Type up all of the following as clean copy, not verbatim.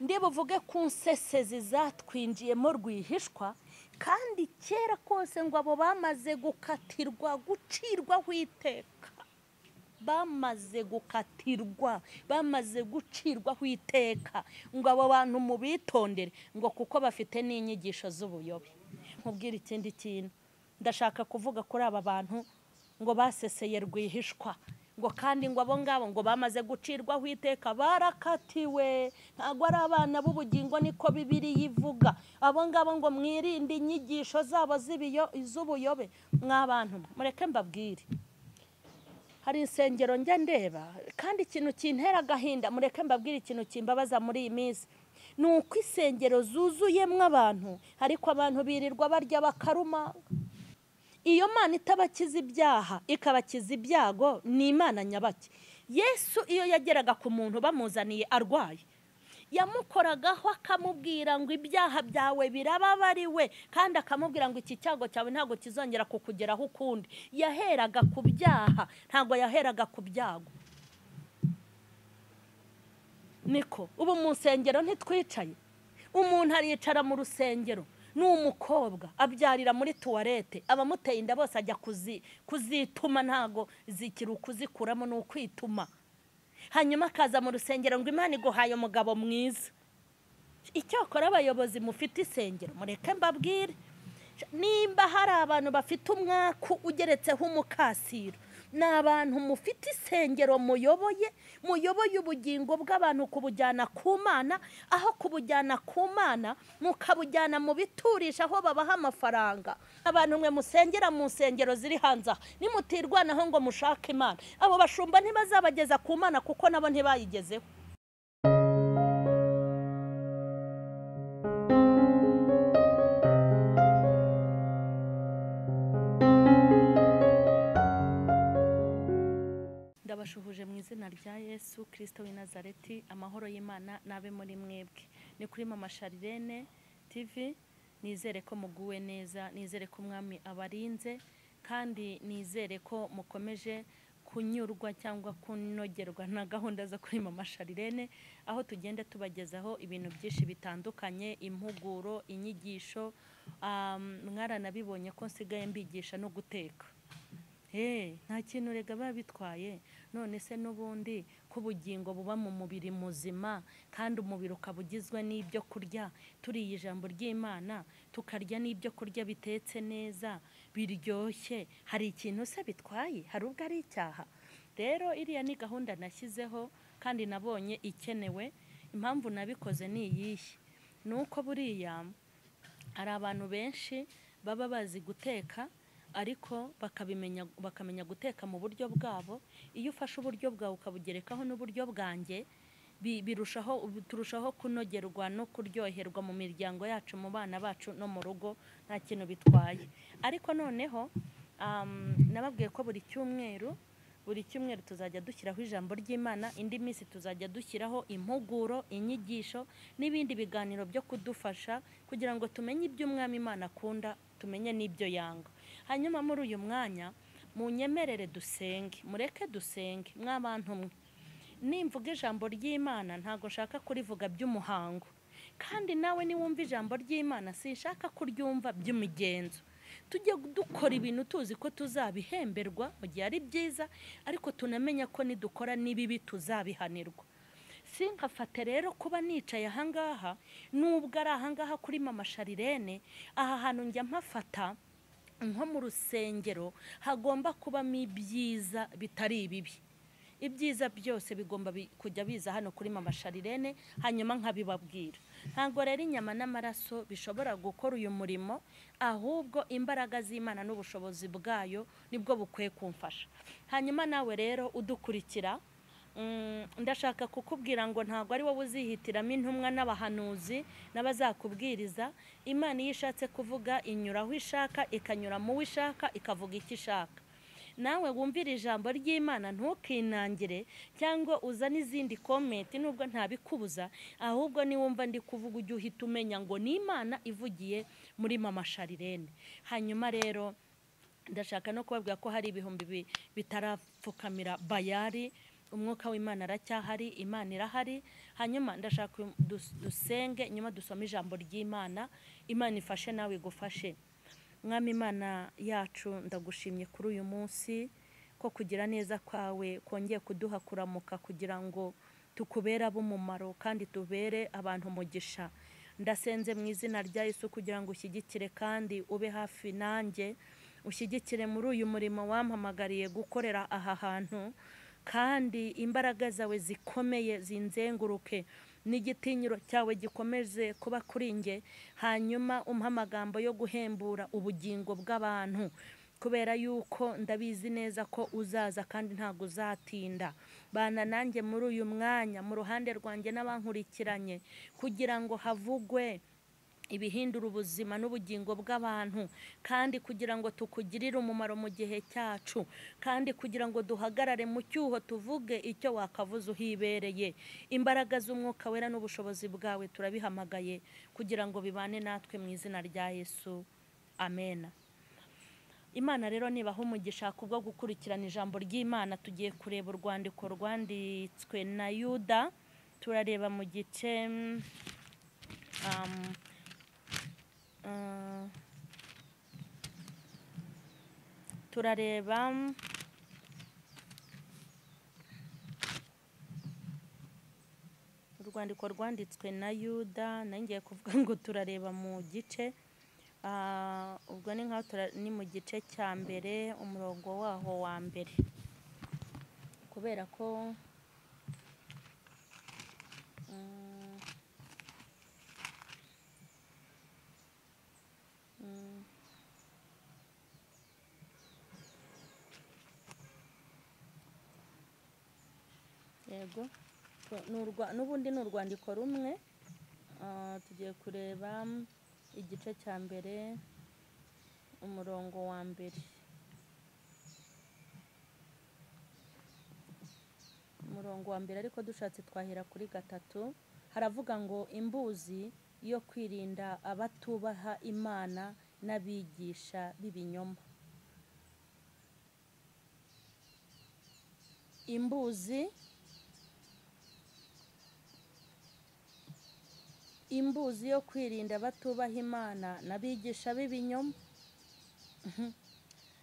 Ndi buvuge ku nsesezi zatwinjiyemo rwihishwa, kandi kera kose ngo abo bamaze gukatirwa gucirwaho iteka, bamaze gukatirwa, bamaze gucirwaho iteka, ngo abo bantu mubitondere, ngo kuko bafite n'inyigisho z'ubuyobe. Nkubwira ikindi kintu, ndashaka kuvuga kuri aba bantu ngo baseseye rwihishwa, ngo kandi ngo abo ngabo ngo bamaze gucirwaho iteka, barakatiwe, ntabwo ari abana b'ubugingo, niko Bibiliya ivuga. Abo ngabo ngo mwirinde inyigisho zabo z'ubuyobe. Mwabantu mureke mbabwire, hari insengero njya ndeba, kandi ikintu kintera agahinda, mureke mbabwire ikintu kimbabaza muri iyi minsi, ni uko insengero zuzuyemo abantu, ariko abantu birirwa barya bakaruma. Iyo Mana itabakiza ibyaha ikabakiza ibyago, ni Imana nyabaki. Yesu iyo yageraga ku muntu bamuzaniye arwaye, yamukoragaho akamubwira ngo ibyaha byawe birababariwe, kandi akamubwira ngo iki cyago cyawe ntabwo kizongera kukugeraho ukundi. Yaheraga ku byaha, ntabwo yaheraga ku byago. Niko ubu mu nsengero ntitwicaye, umuntu aricara mu rusengero, ni umukobwa abyarira muri tuwarete, abamuteye inda bose ajya kuzituma, ntago zikiri ukuzikuramo, ni ukwituma. Hanyuma akaza mu rusengero ngo Imana iguhaye umugabo mwiza. Icyakora abayobozi mufite isengero, mureke mbabwire, nimba hari abantu bafite umwaku ugeretseho umukasiro, ni abantu mufite isengero muyoboye, muyoboye ubugingo bw'abantu kubujyana ku Mana, aho kubujyana ku Mana mukabujyana mu biturisha aho babaha amafaranga. Abantu mwe musengera mu nsengero ziri hanze aha, nimutirwanaho ngo mushake Imana, abo bashumba ntibazabageza ku Mana kuko nabo ntibayigezeho. Ndabashuhuje mu izina rya Yesu Kristo w'i Nazareti, amahoro y'Imana nabe muri mwebwe. Ni kuri Mama Charlene TV, nizere ko muguwe neza, nizere ko Umwami abarinze, kandi nizere ko mukomeje kunyurwa cyangwa kunogerwa na gahunda zo kuri Mama Charlene, aho tugenda tubagezaho ibintu byinshi bitandukanye, impuguro, inyigisho. Mwaranabibonye ko nsigaye mbigisha no guteka. Nta kintu rega biba bitwaye. None se n'ubundi ko ubugingo buba mu mubiri muzima, kandi umubiri ukaba ugizwe n'ibyo kurya, turiye ijambo ry'Imana tukarya n'ibyo kurya bitetse neza biryoshye, hari ikintu se bitwaye? Hari ubwo ari icyaha? Rero iriya ni gahunda nashyizeho kandi nabonye ikenewe. Impamvu nabikoze ni iyihe? Ni uko buriya hari abantu benshi baba bazi guteka, ariko bakabimenya, bakamenya guteka mu buryo bwabo. Iyo ufashe uburyo bwawe ukabugerekaho n'uburyo bwanjye, birushaho, turushaho kunogerwa no kuryoherwa mu miryango yacu, mu bana bacu no mu rugo, nta kintu bitwaye. Ariko noneho nababwiye ko buri cyumweru tuzajya dushyiraho ijambo ry'Imana, indi minsi tuzajya dushyiraho impuguro, inyigisho n'ibindi biganiro byo kudufasha kugira ngo tumenye ibyo Umwami Imana akunda, tumenye n'ibyo yanga. Hanyuma muri uyu mwanya munyemerere dusenge, mureke dusenge mwabantu mwe. Nimvuga ijambo ry'Imana ntago nshaka kurivuga by'umuhango, kandi nawe niwumva ijambo ry'Imana sinshaka kuryumva by'imigenzo. Tujye dukora ibintu tuzi ko tuzabihemberwa mu gihe ari byiza, ariko tunamenya ko nidukora n'ibibi tuzabihanirwa. Sinkafate rero kuba nicaye ahangaha, nubwo ari ahangaha kuri Mama Charlene, aha hantu njya mpafata nko mu rusengero, hagomba kubamo ibyiza bitari ibibi. Ibyiza byose bigomba kujya biza hano kuri Mama Charlene, hanyuma nkabibabwira. Ntabwo rero inyama n'amaraso bishobora gukora uyu murimo, ahubwo imbaraga z'Imana n'ubushobozi bwayo nibwo bukwiye kumfasha. Hanyuma nawe rero udukurikira, ndashaka kukubwira ngo ntabwo ari wowe uzihitiramo intumwa n'abahanuzi n'abazakubwiriza. Imana iyo ishatse kuvuga inyura aho ishaka, ikanyura mu wo ishaka, ikavuga icyo ishaka. Nawe wumvira ijambo ry'Imana ntukinangire cyangwa uzane izindi komenti, nubwo ntabikubuza, ahubwo niwumva ndi kuvuga ujye uhita umenya ngo ni Imana ivugiye muri Mama Charlene. Hanyuma rero ndashaka no kubabwira ko hari ibihumbi bitarapfukamira Bayari, umwuka w'Imana aracyahari, Imana irahari. Hanyuma ndashaka dusenge, nyuma dusome ijambo ry'Imana. Imana ifashe nawe igufashe. Mwami Imana yacu, ndagushimye kuri uyu munsi ko kugira neza kwawe kongeye kuduha kuramuka kugira ngo tukubere ab'umumaro kandi tubere abantu umugisha. Ndasenze mu izina rya Yesu kugira ngo ushyigikire kandi ube hafi nanjye, ushyigikire muri uyu murimo wampamagariye gukorera aha hantu, kandi imbaraga zawe zikomeye zinzenguruke n'igitinyiro cyawe gikomeze kuba kuri nge. Hanyuma umpe amagambo yo guhembura ubugingo bw'abantu, kubera yuko ndabizi neza ko uzaza kandi ntabwo uzatinda. Bana nanjye muri uyu mwanya, mu ruhande rwanjye n'abankurikiranye, kugira ngo havugwe ibihindura ubuzima n'ubugingo bw'abantu, kandi kugira ngo tukugirire umumaro mu gihe cyacu, kandi kugira ngo duhagarare mu cyuho tuvuge icyo wakavuze uhibereye. Imbaraga z'Umwuka Wera n'ubushobozi bwawe turabihamagaye kugira ngo bibane natwe mu izina rya Yesu, amen. Imana rero nibaha umugisha kubwo gukurikirana ijambo ry'Imana. Tugiye kureba urwandiko rwanditswe na Yuda, turareba mu gice turareba urwandiko rwanditswe na Yuda. Nangiye kuvuga ngo turareba mu gice, ubwo ni nkaho ni mu gice cya mbere umurongo waho wa mbere, kubera ko yego n'ubundi ni urwandiko rumwe. Tugiye kureba igice cya mbere umurongo wa mbere. Umurongo wa mbere, ariko dushatse twahera kuri 3. Haravuga ngo imbuzi yo kwirinda abatubaha Imana n'abigisha b'ibinyoma. Imbuzi yo kwirinda abatubaha Imana n'abigisha b'ibinyoma.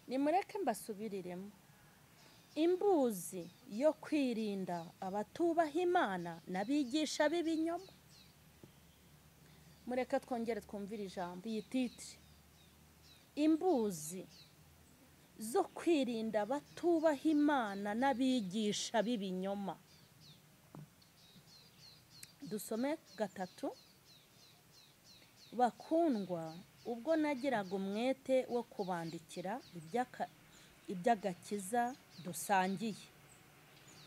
Nimureke mbasubiriremo. Imbuzi yo kwirinda abatubaha Imana n'abigisha b'ibinyoma. Mureke twongere twumvire ijambo iyi titire. Imbuzi zo kwirinda abatubaha Imana n'abigisha b'ibinyoma. Dusome 3. Bakundwa, ubwo nagiraga umwete wo kubandikira iby'agakiza dusangiye,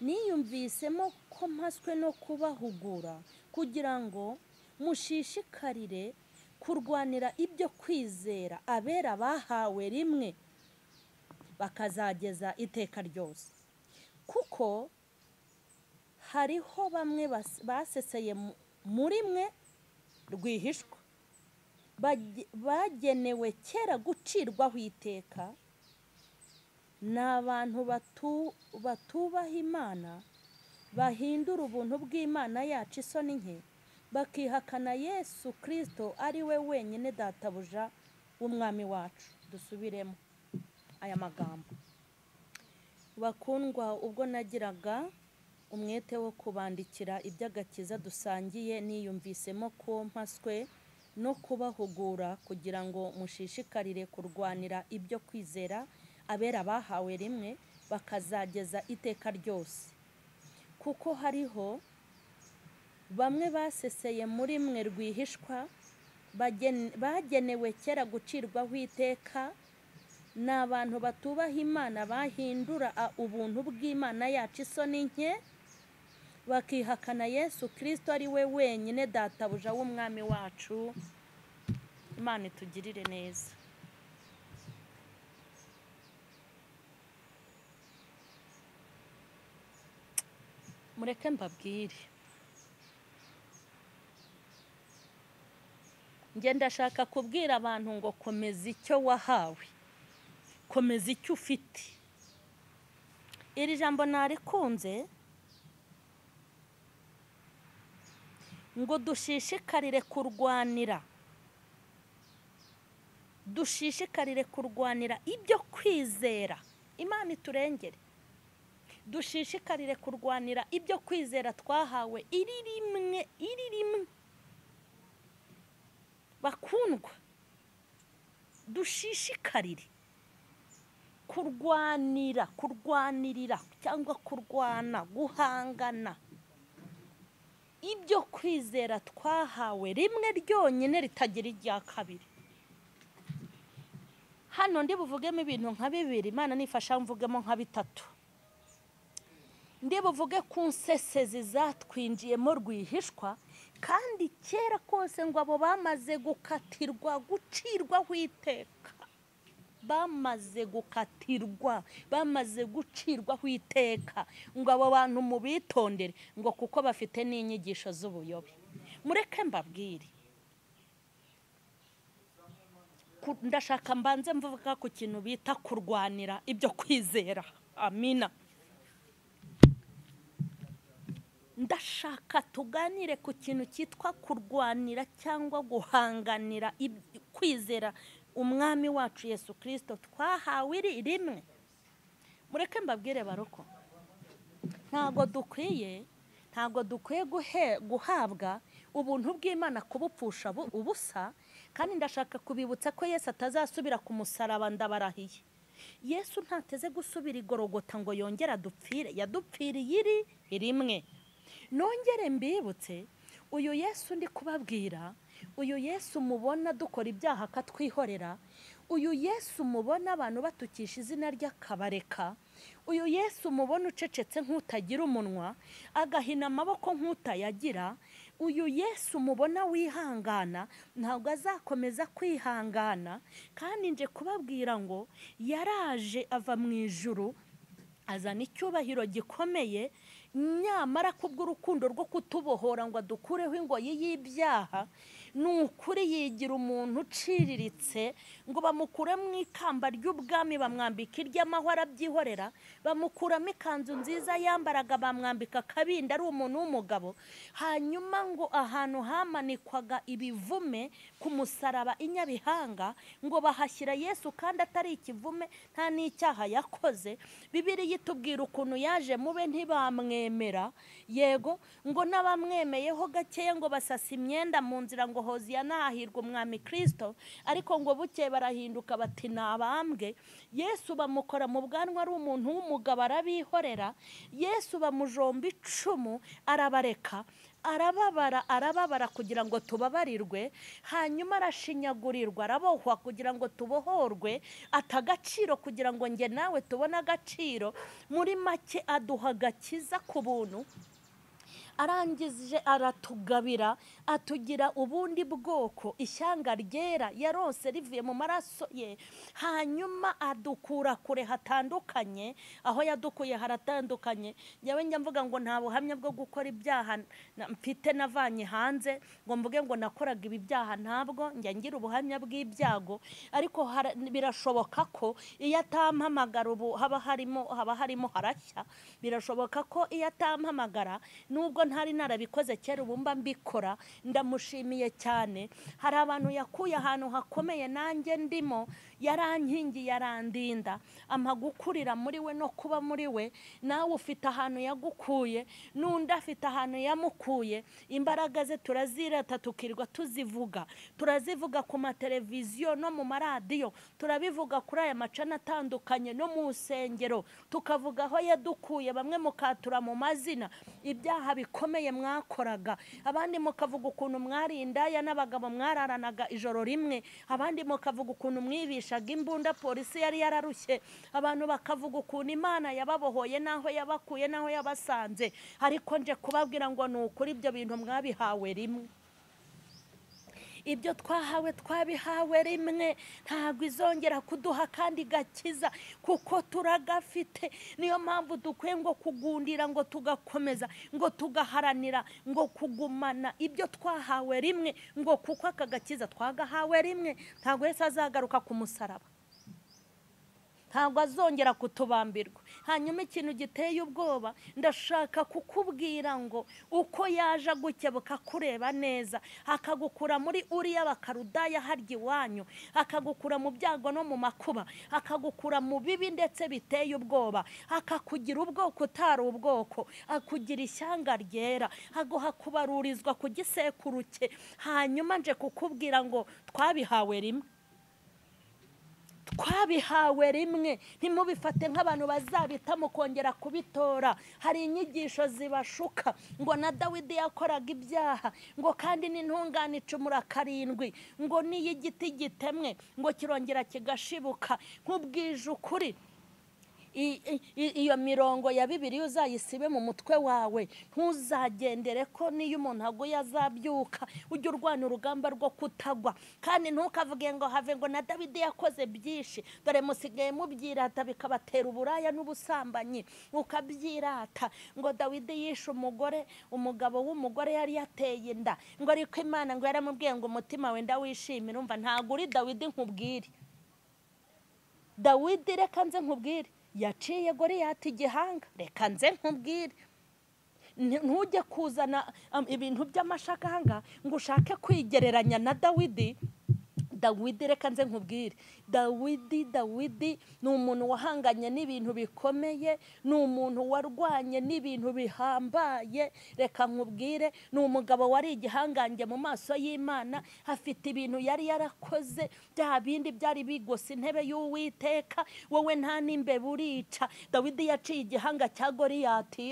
niyumvisemo ko mpaswe no kubahugura kugira ngo mushishikarire kurwanira ibyo kwizera abera bahawe rimwe bakazageza iteka ryose. Kuko hariho bamwe baseseye muri mwe rwihishwa, bagenewe kera gucirwaho iteka, ni abantu batubaha Imana, bahindura ubuntu bw'Imana yacu isoni nke, bakihakana Yesu Kristo ari we wenyine databuja w'umwami wacu. Dusubiremo aya magambo. Bakundwa, ubwo nagiraga umwete wo kubandikira iby'agakiza dusangiye, niyumvisemo ko mpaswe no kubahugura kugira ngo mushishikarire kurwanira ibyo kwizera abera bahawe rimwe bakazageza iteka ryose. Kuko hariho bamwe baseseye muri mwe rwihishwa, bagenewe kera gucirwaho iteka, ni abantu batubaha Imana, bahindura ubuntu bw'Imana yacu isoni nke, bakihakana Yesu Kristo ari we wenyine databuja w'umwami wacu. Imana itugirire neza. Mureke mbabwire, njye ndashaka kubwira abantu ngo komeza icyo wahawe, komeza icyo ufite. Iri jambo narikunze, Ngo dushishikarire kurwanira, dushishikarire kurwanira ibyo kwizera. Imana iturengere. Dushishikarire kurwanira ibyo kwizera twahawe iri rimwe, iri rimwe. Bakundwa, dushishikarire kurwanira, kurwanirira cyangwa kurwana, guhangana ibyo kwizera twahawe rimwe ryonyine ritagira irya kabiri. Hano ndi buvugemo ibintu nka bibiri, Imana nifasha mvugemo nka bitatu. Ndi buvuge ku nsesezi zatwinjiyemo rwihishwa, kandi kera kose ngo abo bamaze gukatirwa, gucirwaho iteka, bamaze gukatirwa, bamaze gucirwaho iteka, ngo abo bantu mubitondere, ngo kuko bafite n'inyigisho z'ubuyobe. Mureke mbabwire, ndashaka mbanze mvuga ku kintu bita kurwanira ibyo kwizera. Amina. Ndashaka tuganire ku kintu cyitwa kurwanira cyangwa guhanganira kwizera umwami wacu Yesu Kristo twahawe iri rimwe. Mureke mbabwire baroko, ntago dukwiye guhabwa ubuntu bw'Imana kubupfusha ubusa. Kandi ndashaka kubibutsa ko Yesu atazasubira ku musaraba, ndabarahiye. Yesu ntateze gusubira igorogota ngo yongera adupfire, yadupfiriye iri rimwe. Nongere mbibutse, uyu Yesu ndi kubabwira, uyu Yesu mubona dukora ibyaha akatwihorera, uyu Yesu mubona abantu batukisha izina ry'akabareka, uyu Yesu mubona ucecetse nk'utagira umunwa, agahina amaboko nk'utayagira, uyu Yesu mubona wihangana ntabwo azakomeza kwihangana. Kandi nje kubabwira ngo yaraje ava mu ijuru azana icyubahiro gikomeye, nyamara kubw'urukundo rwo kutubohora ngo adukureho ingoyi y'ibyaha, ni ukuri yigira umuntu uciriritse, ngo bamukure mu ikamba ry'ubwami bamwambika iry'amahwa arabyihorera, bamukuramo ikanzu nziza yambaraga bamwambika akabindi ari umuntu w'umugabo. Hanyuma ngo ahantu hamanikwaga ibivume ku musaraba i Nyabihanga, ngo bahashyira Yesu kandi atari ikivume, nta n'icyaha yakoze. Bibiliya itubwira ukuntu yaje mube ntibamwemera, yego, ngo n'abamwemeyeho gakeya ngo basasa imyenda mu nzira ngo Hoziyana hahirwa umwami Kristo, ariko ngo buke barahinduka bati nabambwe. Yesu bamukora mu bwanwa ari umuntu w'umugabo arabihorera, Yesu bamujomba icumu arabareka, arababara, arababara kugira ngo tubabarirwe, hanyuma arashinyagurirwa, arabohwa kugira ngo tubohorwe, ata agaciro kugira ngo nge nawe tubone agaciro. Muri make aduha agakiza ku buntu, arangije aratugabira, atugira ubundi bwoko, ishyanga ryera yarose rivuye mu maraso ye. Hanyuma adukura kure hatandukanye, aho yadukuye haratandukanye. Njyewe njya mvuga ngo nta buhamya bwo gukora ibyaha mfite navanye hanze, ngo mvuge ngo nakoraga ibi byaha, ntabwo njya ngira ubuhamya bw'ibyago. Ariko birashoboka ko iyo atampamagara ubu haba harimo harashya. Birashoboka ko iyo atampamagara, nubwo ntari narabikoze kera, ubu mba mbikora. Ndamushimiye cyane. Hari abantu yakuye ahantu hakomeye nanjye ndimo, yarankingiye, yarandinda, ampa gukurira muri we no kuba muri we. Nawe ufite ahantu yagukuye, n'undi afite ahantu yamukuye. Imbaraga ze turazirata, tukirwa tuzivuga, turazivuga ku mateleviziyo no mu maradiyo, turabivuga kuri aya macana atandukanye no mu nsengero, tukavuga aho yadukuye, bamwe mukatura mu mazina ibyaha bikomeye mwakoraga, abandi mukavuga ukuntu mwari indaya n'abagabo mwararanaga ijoro rimwe, abandi mukavuga ukuntu mwibishaga imbunda polisi yari yararushye, abantu bakavuga ukuntu Imana yababohoye naho yabakuye naho yabasanze. Ariko nje kubabwira ngo ni ukuri ibyo bintu mwabihawe rimwe. Ibyo twahawe twabihawe rimwe, ntabwo izongera kuduha kandi gakiza kuko turagafite. Niyo mpamvu dukwiye ngo kugundira, ngo tugakomeza, ngo tugaharanira, ngo kugumana ibyo twahawe rimwe, ngo kuko aka gakiza twagahawe rimwe, ntabwo Yesu azagaruka ku musaraba. Ntabwo azongera kutubambirwa. Hanyuma ikintu giteye ubwoba, ndashaka kukubwira ngo uko yaje agukebuka kureba neza, akagukura muri uriya bakarudaya harya iwanyu, akagukura mu byago no mu makuba, akagukura mu bibi ndetse biteye ubwoba, akakugira ubwoko utari ubwoko, akugira ishyanga ryera, aguha kubarurizwa ku gisekuru cye. Hanyuma nje kukubwira ngo twabihawe rimwe, twabihawe rimwe. Ntimubifate nk'abantu bazabita mukongera kubitora. Hari inyigisho zibashuka ngo na Dawidi yakoraga ibyaha, ngo kandi n'intungane icumura 7, ngo n'iyo igiti gitemwe ngo kirongera kigashibuka. Nkubwije ukuri, iyo mirongo ya Bibiliya uzayisibe mu mutwe wawe, ntuzagendere ko niyo umuntu aguye azabyuka. Ujye urwana urugamba rwo kutagwa, kandi ntukavuge ngo have ngo na Dawidi yakoze byinshi. Dore musigaye mubyirata bikabatera uburaya n'ubusambanyi. Ukabyirata ngo Dawidi yishe umugore, umugabo w'umugore yari yateye inda, ngo ariko Imana ngo yaramubwiye ngo umutima we ndawishimira. Umva, ntago uri Dawidi nkubwire. Dawidi reka nze nkubwire, yaciye Goliyati igihanga. Reka nze nkubwire, ntujye kuzana ibintu by'amashakanga ngo ushake kwigereranya na Dawidi. Dawidi reka nze nkubwire, Dawidi ni umuntu wahanganye n'ibintu bikomeye, ni umuntu warwanye n'ibintu bihambaye. Reka nkubwire, ni umugabo wari igihangange mu maso y'Imana, afite ibintu yari yarakoze, bya bindi byari bigose intebe y'Uwiteka. Wowe nta n'imbeba urica. Dawidi yaciye igihanga cya Goliyati.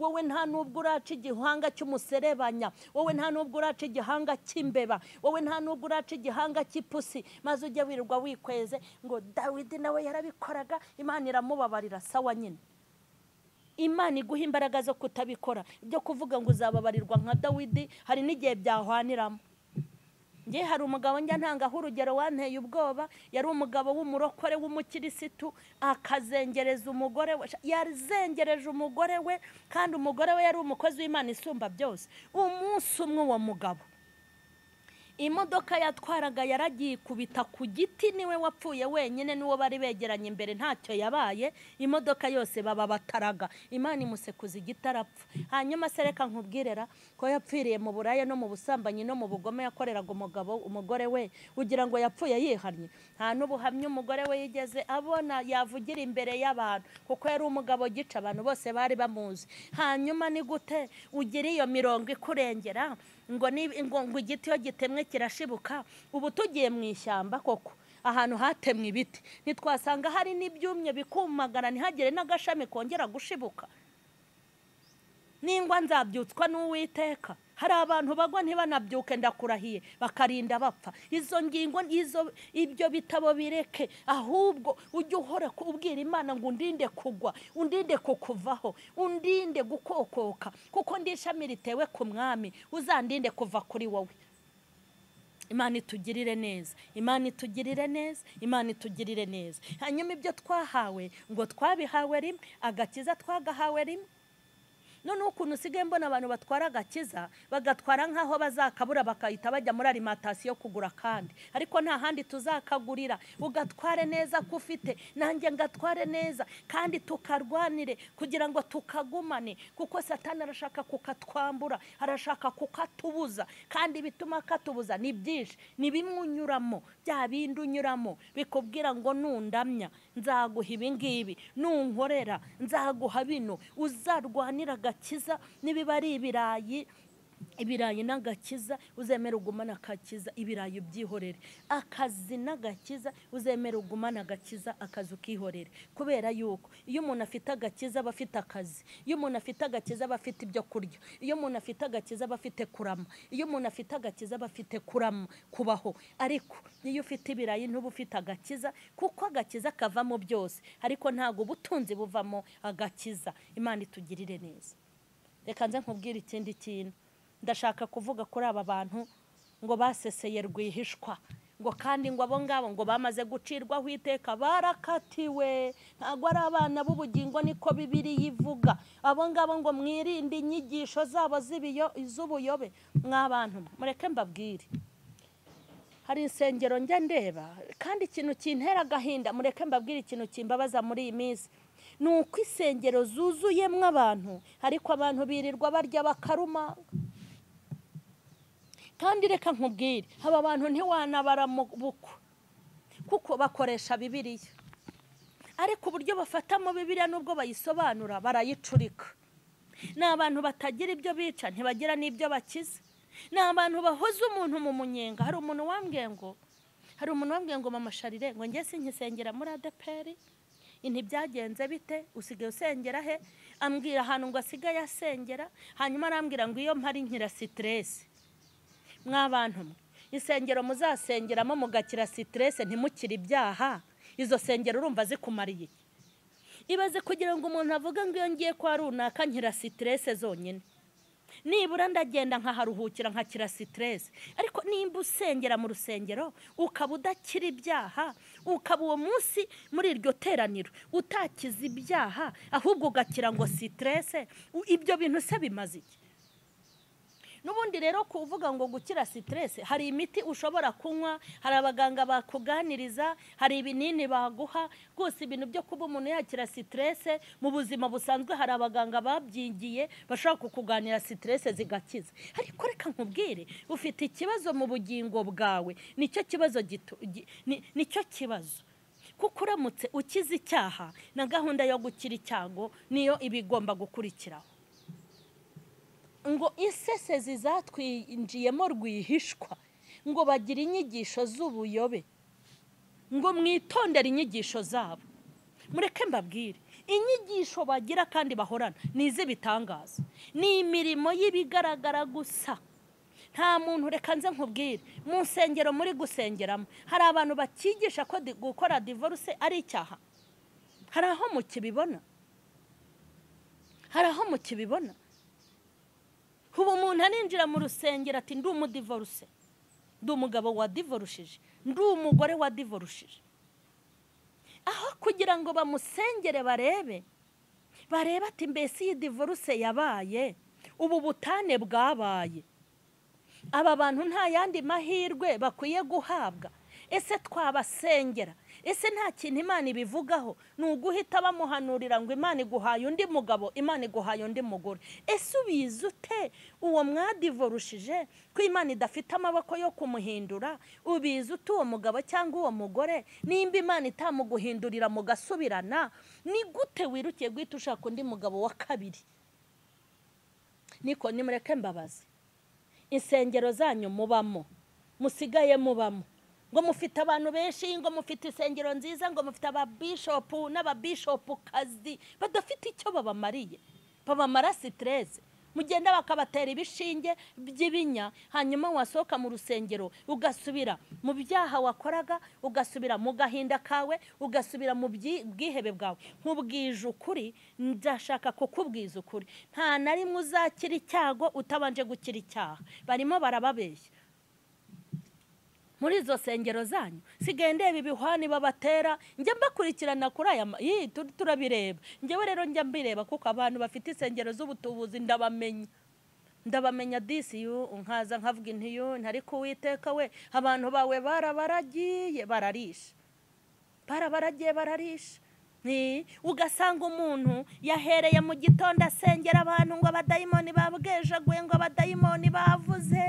Wowe nta nubwo uraca igihanga cy'umuserebanya, wowe nta nubwo uraca igihanga cy'imbeba, wowe nta nubwo uraca igihanga cy'ipusi. Maze ujye wirirwa wikweze ngo Dawidi nawe yarabikoraga, Imana iramubabarira. Sawa nyine, Imana iguha imbaraga zo kutabikora. Ibyo kuvuga ngo uzababarirwa nka Dawidi, hari n'igihe byahwaniramo. Nge hari umugabo njya ntangaho urugero wanteye ubwoba, yari umugabo w'umurokore w'umukirisitu, akazengereza umugore we. Yazengereje umugore we, kandi umugore we yari umukozi w'Imana isumba byose. Umunsi umwe uwo mugabo imodoka yatwaraga yaragiye kubita ku giti, niwe wapfuye wenyine, niwo bari begeranye imbere ntacyo yabaye, imodoka yose baba bataraga. Imana imusekuza igiti arapfa. Hanyuma se reka nkubwirera ko yapfiriye mu buraya no mu busambanyi no mu bugome yakoreraga umugabo umugore we, ugira ngo yapfuye yihannye? Nta n'ubuhamya umugore we yigeze abona yavugira imbere y'abantu, kuko yari umugabo gica, abantu bose bari bamuzi. Hanyuma ni gute ugira iyo mirongo ikurengera ngo ngo igiti iyo gitemwe kirashibuka? Ubu tugiye mu ishyamba koko, ahantu hatemwe ibiti, ntitwasanga hari n'ibyumye bikumagara, ntihagire n'agashami kongera gushibuka? Ningwa nzabyutswa n'Uwiteka. Hari abantu bagwa ntibanabyuke, ndakurahiye, bakarinda bapfa. Izo ngingo izo ibyo bitabo bireke, ahubwo ujye uhora ubwira Imana ngo undinde kugwa, undinde kukuvaho, undinde gukokoka, kuko ndi ishami ritewe ku mwami, uzandinde kuva kuri wowe. Imana itugirire neza, Imana itugirire neza, Imana itugirire neza. Hanyuma ibyo twahawe ngo twabihawe rimwe, agakiza twagahawe rimwe. None ukuntu usigaye mbona abantu batwara agakiza bagatwara nkaho bazakabura, bakahita bajya muri alimentation kugura kandi, ariko nta handi tuzakagurira. Ugatware neza ko ufite, nanjye ngatware neza, kandi tukarwanire kugira ngo tukagumane, kuko Satani arashaka kukatwambura, arashaka kukatubuza, kandi bituma katubuza ni byinshi, ni bimwe unyuramo, bya bindi unyuramo bikubwira ngo nundamya nzaguha ibi ngibi, nunkorera nzaguha bino. Uzarwanira agakiza, nibiba ari ibirayi, ibirayi n'agakiza uzemera ugumana akakiza, ibirayi ubyihorere. Akazi n'agakiza uzemera ugumana agakiza, akazi ukihorere. Kubera yuko iyo umuntu afite agakiza aba afite akazi, iyo umuntu afite agakiza aba afite ibyo kurya, iyo umuntu afite agakiza aba afite kurama, iyo umuntu afite agakiza aba afite kurama kubaho. Ariko iyo ufite ibirayi ntuba ufite agakiza, kuko agakiza kavamo byose, ariko ntago ubutunzi buvamo agakiza. Imana itugirire neza. Reka nze nkubwire ikindi kintu. Ndashaka kuvuga kuri aba bantu ngo baseseye rwihishwa, ngo kandi ngo abo ngabo ngo bamaze gucirwaho iteka, barakatiwe, ntago ari abana b'ubugingo, niko Bibiliya ivuga. Abo ngabo ngo mwirinde inyigisho zabo z'ubuyobe. Mwabantu mureke mbabwire, Hari insengero njya ndeba, kandi ikintu kintera agahinda, mureke mbabwire ikintu kimbabaza muri iyi minsi, ni uko insengero zuzuyemo abantu, ariko abantu birirwa barya bakaruma. Kandi reka nkubwire, aba bantu ntiwanabara mu bukwe kuko bakoresha Bibiliya, ariko uburyo bafatamo Bibiliya nubwo bayisobanura barayicurika. Ni abantu batagira ibyo bica, ntibagira n'ibyo bakiza. Ni abantu bahoza umuntu mu munyenga. Hari umuntu wambwiye ngo mama Sharire, ngo njye sinkisengera muri ADEPR, ntibyagenze bite, usigaye usengera he? Ambwira ahantu ngo asigaye asengera, hanyuma arambwira ngo iyo mpari nkira stress. Mwabantu mwe, insengero muzasengeramo mugakira stress ntimukire ibyaha, izo sengero urumva zikumariye iki? Ibaze kugira ngo umuntu avuge ngo iyo ngiye kwa runaka nkira stress zonyine, nibura ndagenda nkaharuhukira nkakira stress. Ariko nimba usengera mu rusengero ukaba udakira ibyaha, ukaba uwo munsi muri iryo teraniro utakiza ibyaha, ahubwo ugakira ngo stress, ibyo bintu se bimaze iki? Nubundi rero kuvuga ngo gukira stress, hari imiti ushobora kunywa, hari abaganga bakuganiriza, hari ibinini baguha. Rwose ibintu byo kuba umuntu yakira stress mu buzima busanzwe, hari abaganga babyingiye bashobora kukuganira stress zigakiza. Ariko reka nkubwire, ufite ikibazo mu bugingo bwawe, nicyo kibazo nicyo kibazo. Kuko uramutse ukize icyaha, na gahunda yo gukira icyago niyo ibigomba gukurikiraho. Ngo isesezi zatwinjiyemo rwihishwa, ngo bagira inyigisho z'ubuyobe, ngo mwitondere inyigisho zabo. Mureke mbabwire, inyigisho bagira kandi bahorana ni iz'ibitangaza, ni imirimo y'ibigaragara gusa. Nta muntu, reka nze nkubwire, mu nsengero muri gusengeramo hari abantu bakigisha ko gukora divorce ari icyaha. Hari aho mukibibona? Hari aho mukibibona? Ubu umuntu arinjira mu rusengero ati ndi umudivorce, ndi umugabo wadivorushije, ndi umugore wadivorushije. Aho kugira ngo bamusengere barebe ati mbese iyi divorce yabaye, ubu butane bwabaye, aba bantu nta yandi mahirwe bakwiye guhabwa, ese twabasengera? Ese nta kintu Imana ibivugaho? Ni uguhita bamuhanurira ngo Imana iguhaye undi mugabo, Imana iguhaye undi mugore. Ese ubizi ute uwo mwadivorushije ko Imana idafite amaboko yo kumuhindura? Ubizi ute uwo mugabo cyangwa uwo mugore nimba Imana itamuguhindurira mugasubirana? Ni gute wirukiye guhita ushaka undi mugabo wa kabiri? Niko nimureke mbabaze, insengero zanyu mubamo, musigaye mubamo, ngo mufite abantu benshi, ngo mufite insengero nziza, ngo mufite ababishopu n'ababishopukazi badafite icyo babamariye, babamara stress. Mugenda bakabatera ibishinge by'ibinya, hanyuma wasohoka mu rusengero ugasubira mu byaha wakoraga, ugasubira mu gahinda kawe, ugasubira mu bwihebe bwawe. Nkubwije ukuri, ndashaka kukubwiza ukuri, nta na rimwe uzakira icyago utabanje gukira icyaha. Barimo barababeshya muri izo sengero zanyu. Sigaye ndeba ibihwani babatera, njya mbakurikirana kuri aya turabireba. Njyewe rero njya mbireba kuko abantu bafite insengero z'ubutubuzi ndabamenya. Ndabamenya disi yu nkaza nkavuga intiyo ntari kuwiteka we, abantu bawe barabaragiye bararisha. Barabaragiye bararisha. Ugasanga umuntu yahereye mu gitondo asengera abantu ngo abadayimoni babwejaguye, ngo abadayimoni bavuze,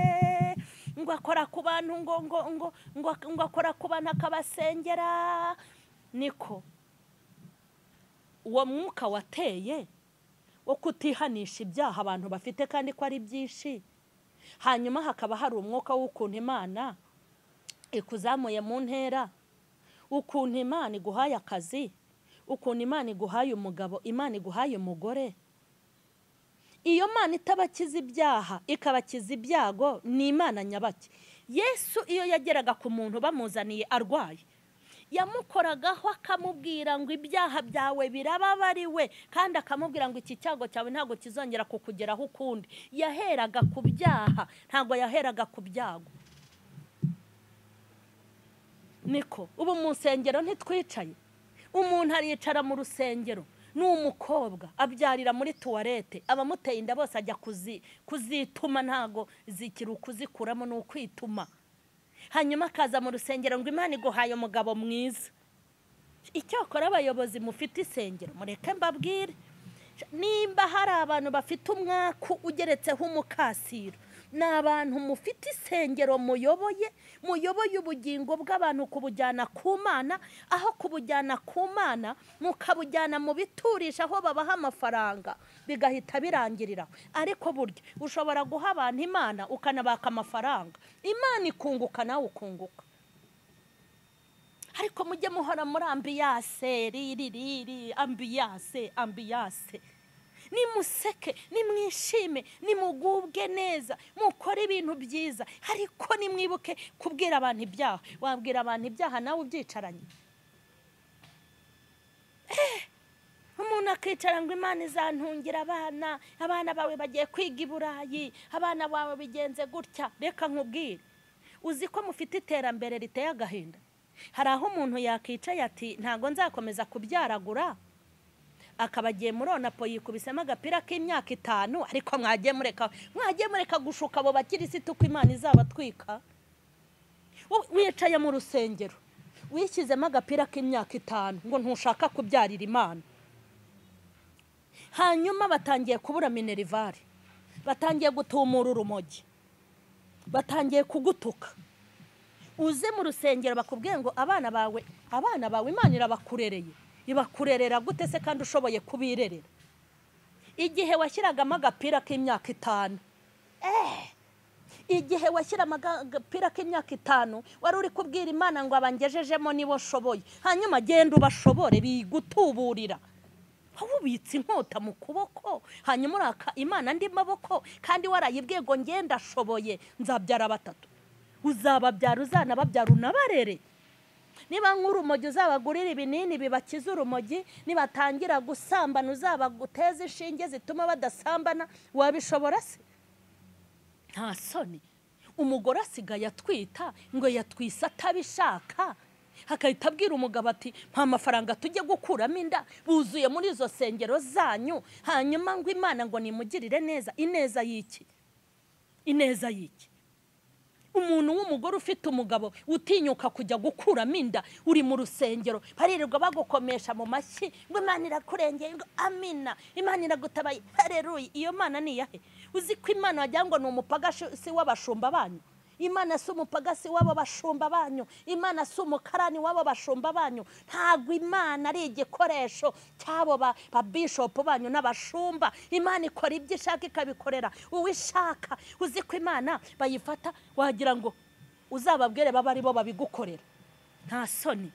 ngo akora ku bantu, ngo ngo ngo ngo ngo akora ku bantu akabasengera. Niko uwo mwuka wateye wo kutihanisha ibyaha abantu bafite kandi ko ari byinshi, hanyuma hakaba hari umwuka w'ukuntu Imana ikuzamuye mu ntera, ukuntu Imana iguhaye akazi, ukuntu Imana iguhaye umugabo, Imana iguhaye umugore. Iyo Mana itabakiza ibyaha ikabakiza ibyago, ni Imana nyabaki. Yesu iyo yageraga ku muntu bamuzaniye arwaye, yamukoragaho akamubwira ngo ibyaha byawe birababariwe, kandi akamubwira ngo iki cyago cyawe ntabwo kizongera kukugeraho ukundi. Yaheraga ku byaha, ntabwo yaheraga ku byago. Niko ubu mu nsengero ntitwicaye, umuntu aricara mu rusengero ni umukobwa abyarira muri tuwarete, abamuteye inda bose ajya kuzituma, ntago zikiri ukuzikuramo ni ukwituma. Hanyuma akaza mu rusengero ngo Imana iguhaye umugabo mwiza. Icyakora abayobozi mufite isengero, mureke mbabwire, nimba hari abantu bafite umwaku ugeretseho umukasiro, ni abantu mufite isengero muyoboye, muyoboye ubugingo bw'abantu kubujyana ku Mana, aho kubujyana ku Mana mukabujyana mu biturisha aho babaha amafaranga bigahita birangirira. Ariko burya ushobora guha abantu Imana ukanabaka amafaranga, Imana ikunguka nawe ukunguka. Ariko mujye muhora muri ambiyase, ririri ambiyase, ambiyase. Nimuseke, nimwishime, nimugubwe neza, mukore ibintu byiza, ariko nimwibuke kubwira abantu ibyaha. Wabwira abantu ibyaha nawe ubyicaranye? Umuntu akicara ngo Imana izantungira abana, abana bawe bagiye kwiga i Burayi, abana bawe bigenze gutya. Reka nkubwire, uzi ko mufite iterambere riteye agahinda. Hari aho umuntu yakicaye ati ntago nzakomeza kubyaragura, akaba agiye muri onapo yikubisemo agapira k'imyaka 5. Ariko mwagiye mureka gushuka abo bakirisitu ko Imana izabatwika. Wicaye mu rusengero wishyizemo agapira k'imyaka 5 ngo ntushaka kubyarira Imana. Hanyuma batangiye kubura minerivare, batangiye gutumura urumogi, batangiye kugutuka. Uze mu rusengero bakubwiye ngo abana bawe Imana irabakurereye. Ibakurerera gute se kandi ushoboye kubirerera? Igihe washyiragamo agapira k'imyaka 5, igihe washyiramo agapira k'imyaka 5 wari uri kubwira Imana ngo abangejejemo nibo nshoboye. Hanyuma genda ubashobore bigutuburira. Ubitse inkota mu kuboko, hanyuma uraka Imana andi maboko, kandi warayibwiye ngo ngenda ashoboye nzabyara 3. Uzababyara, uzanababyara, unabarere. Niba nk'urumogi uzabagurira ibinini bibakiza urumogi, nibatangira gusambana uzabaguteza inshinge zituma badasambana. Wabishobora se? Nta soni. Umugore asigaye atwita ngo yatwise atabishaka, hakahita abwira umugabo ati mpa amafaranga tujye gukuramo inda. Buzuye muri izo sengero zanyu. Hanyuma ngo Imana ngo nimugirire neza. Ineza y'iki? Ineza y'iki? Umuntu w'umugore ufite umugabo utinyuka kujya gukuramo inda, uri mu rusengero baririrwa bagukomesha mu mashyi ngo Imana irakurengeye, ngo amina, Imana iragutabaye, haleluya. Iyo Mana ni iyahe? Uzi ko Imana wagira ngo ni umupagasi w'abashumba banyu? Imana si umupagasi w'abo bashumba banyu, Imana si umukarani w'abo bashumba banyu. Ntabwo Imana ari igikoresho cy'abo ba bishop banyu n'abashumba. Imana ikora ibyo ishaka ikabikorera uwishaka. Uzi ko Imana bayifata wagira ngo uzababwire baba ari bo babigukorera. Nta soni.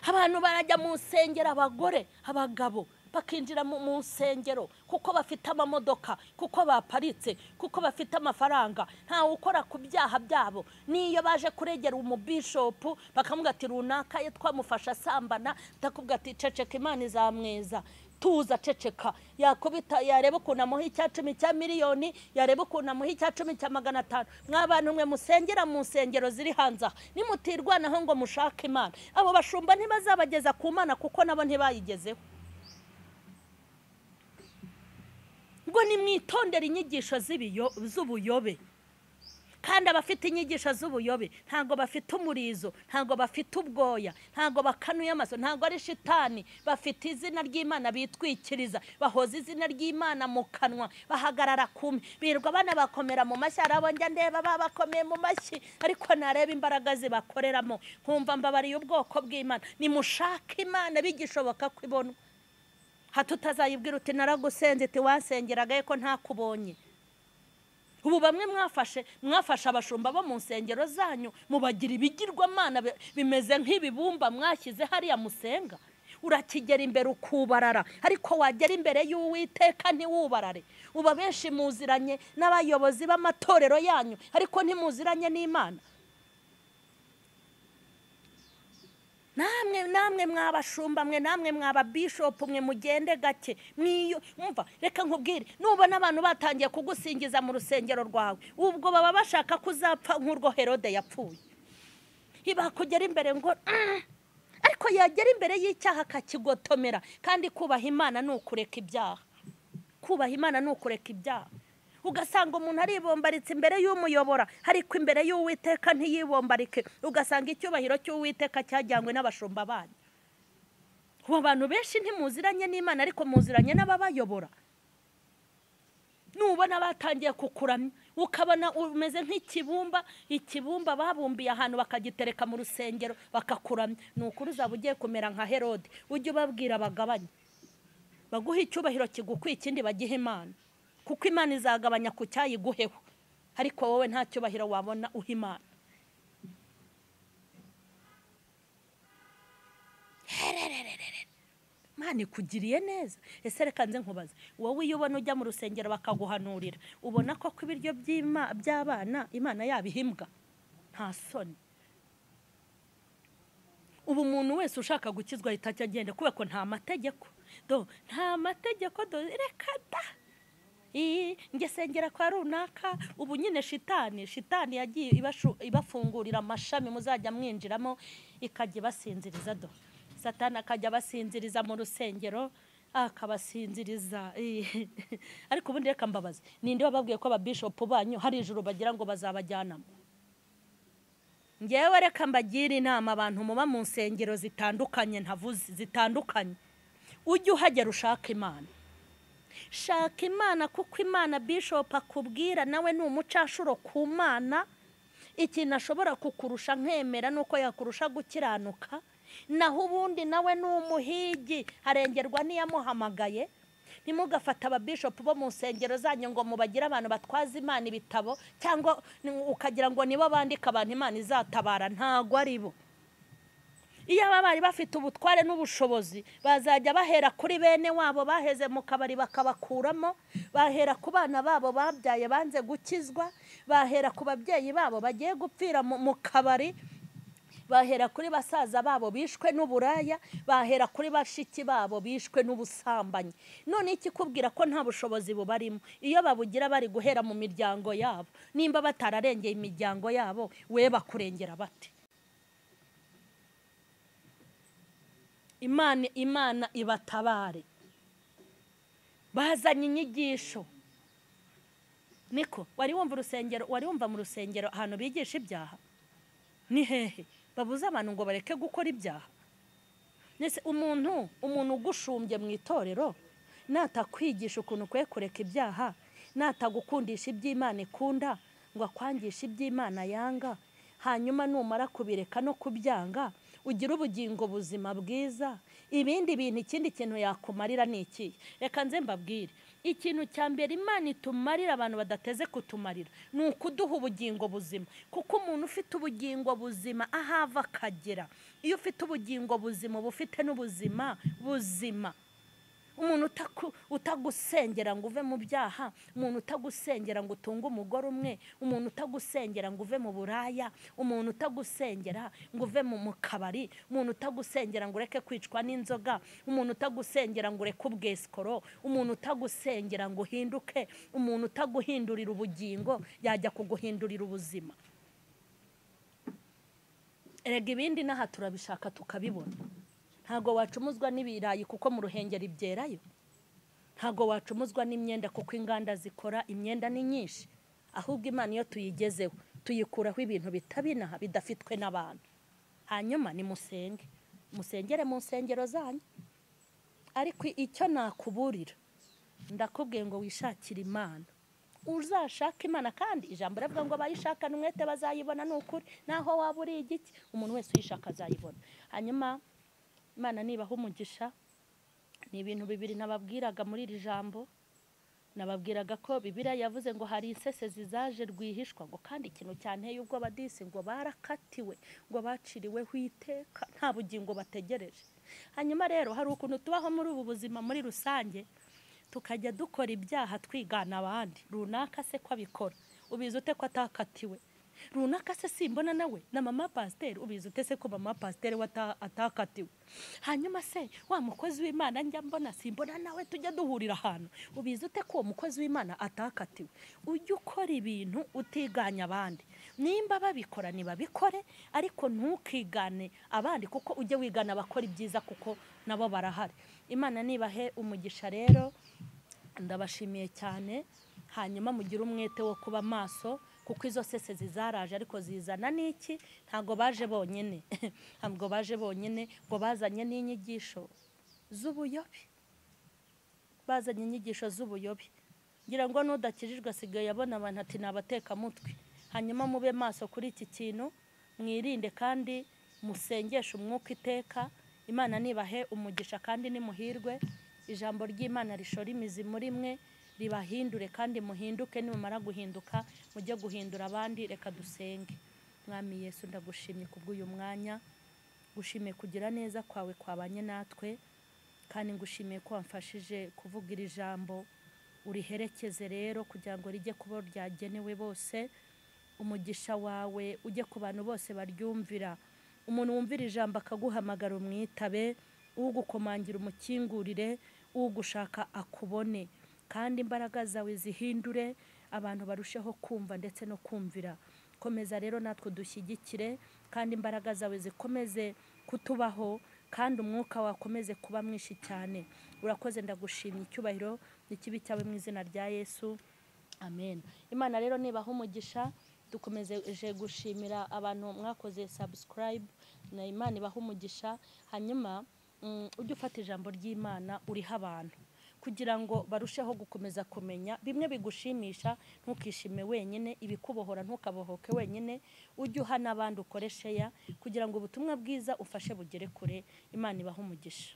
Abantu barajya mu nsengero, abagore, abagabo bakinjira mu nsengero kuko bafite amamodoka, kuko baparitse, kuko bafite amafaranga. Ntawe ukora ku byaha byabo. Niyo baje kuregera umubishopu bakamubwira ati runaka ye twamufasha asambana, atakubwira ati ceceka Imana izamweza, tuza ceceka. Yakubita, yareba ukuntu amuha 10 cya miliyoni, yareba ukuntu amuha 10 cya 500. Mwabantu mwe musengera mu nsengero ziri hanze aha, nimutirwanaho ngo mushake Imana, abo bashumba ntibazabageza ku Mana kuko nabo ntibayigezeho. Ngo nimwitondere inyigisho z'ubuyobe. Kandi abafite inyigisho z'ubuyobe ntago bafite umurizo, ntago bafite ubwoya, ntago bakanuye amaso, ntago ari shitani. Bafite izina ry'Imana bitwikiriza, bahoza izina ry'Imana mu kanwa, bahagarara kumwe, birirwa bana bakomera mu mashyi. Arabo njya ndeba babakomeye mu mashyi, ariko nareba imbaraga zibakoreramo nkumva mbabariye ubwoko bw'Imana. Nimushake Imana bigishoboka ko ibonwa. Hato utazayibwira uti naragusenze, ati wansengeraga ko ntakubonye. Ubu bamwe mwafashe abashumba bo mu nsengero zanyu mubagira ibigirwamana bimeze nk'ibibumba mwashyize hariya musenga. Urakigera imbere ukubarara, ariko wagera imbere y'Uwiteka ntiwubarare. Uba benshi muziranye n'abayobozi b'amatorero yanyu, ariko ntimuziranye n'Imana. Namwe mwabashumba mwe, namwe mwaba bishop mwe, mugende gake. Mwiyo umva, reka nkubwire, nubona abantu batangiye kugusingiza mu rusengero rwawe, ubwo baba bashaka kuzapfa nk'urwo Herode yapfuye. Ibakugera imbere ngo ariko yagera imbere y'icyaha akakigotomera. Kandi kubaha Imana ni ukureka ibyaha. Kubaha Imana ni ukureka ibyaha. Ugasanga umuntu aribombaritse imbere y'umuyobora, ariko imbere y'Uwiteka ntiyibombarike. Ugasanga icyubahiro cy'Uwiteka cyajyanywe n'abashumba banyu. Ubu abantu benshi ntimuziranye n'Imana, ariko muziranye n'ababayobora. Nubona batangiye kukuramya, ukabona umeze nk'ikibumba, ikibumba babumbiye ahantu bakagitereka mu rusengero bakakuramya, ni ukuri uzaba ugiye kumera nka Herode. Ujye ubabwira bagabanye, baguhe icyubahiro kigukwiye, ikindi bagihe Imana, kuko Imana izagabanya ku cyayiguheho, ariko wowe nta cyubahiro wabona uha Imana. Imana ikugiriye neza. Ese reka nze nkubaze, wowe iyo ubona ujya mu rusengero bakaguhanurira, ubona ko ibiryo by'abana Imana yabihimbwa? Nta soni. Ubu umuntu wese ushaka gukizwa ahita agenda, kubera ko nta mategeko. Do nta mategeko, do reka da. Nge sengera kwa runaka. Ubu nyine shitani yagiye ibafungurira amashami muzajya mwinjiramo, ikajya ibasinziriza. Do Satani akajya abasinziriza mu rusengero, akabasinziriza. Ariko ubundi reka mbabaze, ninde wababwiye ko ababishopu banyu hari ijuru bagira ngo bazabajyanamo? Ngewe reka mbagire inama, abantu muba mu nsengero zitandukanye, ntavuze zitandukanye, ujye uhagera ushaka Imana. Shaka Imana, kuko Imana bishop akubwira nawe ni umucashuro ku Mana. Ikintu ashobora kukurusha nkemera nuko yakurusha gukiranuka, naho ubundi nawe ni umuhigi, arengerwa n'iyamuhamagaye. Ntimugafata ababishopu bo mu nsengero zanyu ngo mubagire abantu batwaza Imana ibitabo, cyangwa ukagira ngo nibo bandika abantu Imana izatabara. Ntago ari bo. Iyo aba bari bafite ubutware n'ubushobozi, bazajya bahera kuri bene wabo baheze mu kabari bakabakuramo, bahera ku bana babo babyaye banze gukizwa, bahera ku babyeyi babo bagiye gupfira mu kabari, bahera kuri basaza babo bishwe n'uburaya, bahera kuri bashiki babo bishwe n'ubusambanyi. None ikikubwira ko nta bushobozi bubarimo, iyo babugira bari guhera mu miryango yabo. Nimba batararengeye imiryango yabo, we bakurengera bate? Imana ibatabare. Bazanye inyigisho. Niko wari wumva urusengero, wari wumva mu rusengero ahantu bigisha ibyaha? Ni hehe babuza abantu ngo bareke gukora ibyaha? Nese umuntu ugushumbye mu itorero natakwigisha ukuntu ukwiye kureka ibyaha, natagukundisha iby'Imana ikunda, ngo akwangishe iby'Imana yanga, hanyuma numara kubireka no kubyanga ugira ubugingo buzima bwiza, ibindi bintu ikindi kintu yakumarira ni iki? Reka nze mbabwire, ikintu cya mbere Imana itumarira abantu badateze kutumarira ni ukuduha ubugingo buzima. Kuko umuntu ufite ubugingo buzima ahava akagera. Iyo ufite ubugingo buzima uba ufite n'ubuzima buzima. Umuntu utagusengera ngo uve mu byaha, umuntu utagusengera ngo utunge umugore umwe, umuntu utagusengera ngo uve mu buraya, umuntu utagusengera ngo uve mu kabari, umuntu utagusengera ngo ureke kwicwa n'inzoga, umuntu utagusengera ngo ureke ubwesikoro, umuntu utagusengera ngo uhinduke, umuntu utaguhindurira ubugingo yajya kuguhindurira ubuzima. Erega ibindi naha turabishaka tukabibona. Ntago wacumuzwa n'ibirayi kuko mu Ruhengeri byerayo. Ntago wacumuzwa n'imyenda kuko inganda zikora imyenda ni nyinshi. Ahubwo Imana iyo tuyigezeho tuyikuraho ibintu bitabinaha bidafitwe n'abantu. Hanyuma ni musenge, musengere mu nsengero zanyu. Ariko icyo nakuburira, ndakubwiye ngo wishakire Imana. Uzashaka Imana, kandi ijambo rivuga ngo abayishakana umwete bazayibona. Ni ukuri, naho waba uri igiki, umuntu wese uyishaka azayibona. Hanyuma Imana nibaha umugisha. Ni ibintu bibiri nababwiraga muri iri jambo. Nababwiraga ko Bibiliya yavuze ngo hari insesezi zaje rwihishwa, ngo kandi ikintu cyanteye ubwo badisi ngo barakatiwe, ngo baciriweho iteka, nta bugingo bategereje. Hanyuma rero hari ukuntu tubaho muri ubu buzima muri rusange, tukajya dukora ibyaha twigana abandi. Runaka se ko abikora, ubizi ute ko atakatiwe? Runaka se simbona nawe na mama pasiteri, ubizi ute se ko mama pasiteri we atakatiwe? Hanyuma se wa mukozi w'Imana njya mbona simbona nawe tujya duhurira ahantu, ubizi ute ko uwo mukozi w'Imana atakatiwe? Ujye ukora ibintu utiganya abandi. Nimba babikora nibabikore, ariko ntukigane abandi, kuko ujye wigana abakora ibyiza kuko nabo barahari. Imana nibahe umugisha rero, ndabashimiye cyane. Hanyuma mugire umwete wo kuba maso, kuko izo sese zizaraje, ariko zizana n'iki? Ntabwo baje bonyine, ntabwo baje bonyine, ngo bazanye n'inyigisho z'ubuyobe, bazanye inyigisho z'ubuyobe. Ngira ngo n'udakijijwe asigaye abona abantu ati ni abatekamutwe. Hanyuma mube maso kuri iki kintu, mwirinde kandi musengeshe umwuka iteka. Imana nibahe umugisha kandi nimuhirwe. Ijambo ry'Imana rishora imizi muri mwe, ribahindure kandi muhinduke. Nimumara guhinduka mujye guhindura abandi. Reka dusenge. Mwami Yesu, ndagushimye kubw'uyu mwanya, gushimiye kugira neza kwawe kwabanye natwe, kandi ngushimiye ko wamfashije kuvuga iri jambo. Uriherekeze rero kugira ngo rijye kuba ryagenewe bose. Umugisha wawe ujye ku bantu bose baryumvira. Umuntu wumvira ijambo akaguhamagara umwitabe, ugukomangira umukingurire, ugushaka akubone, kandi imbaraga zawe zihindure abantu barusheho kumva ndetse no kumvira. Komeza rero natwe dushyigikire, kandi imbaraga zawe zikomeze kutubaho, kandi umwuka wakomeze kuba mwinshi cyane. Urakoze, ndagushimye. Icyubahiro n'ikibi cyawe mu izina rya Yesu, amen. Imana rero nibaha umugisha. Dukomeje gushimira abantu mwakoze subscribe, na Imana ibaha umugisha. Hanyuma ujye ufata ijambo ry'Imana uriha abantu kugira ngo barusheho gukomeza kumenya bimwe bigushimisha. Ntukishime wenyine, ibikubohora ntukabohoke wenyine, ujye uha n'abandi, ukore share kugira ngo ubutumwa bwiza ufashe bugere kure. Imana ibahe umugisha.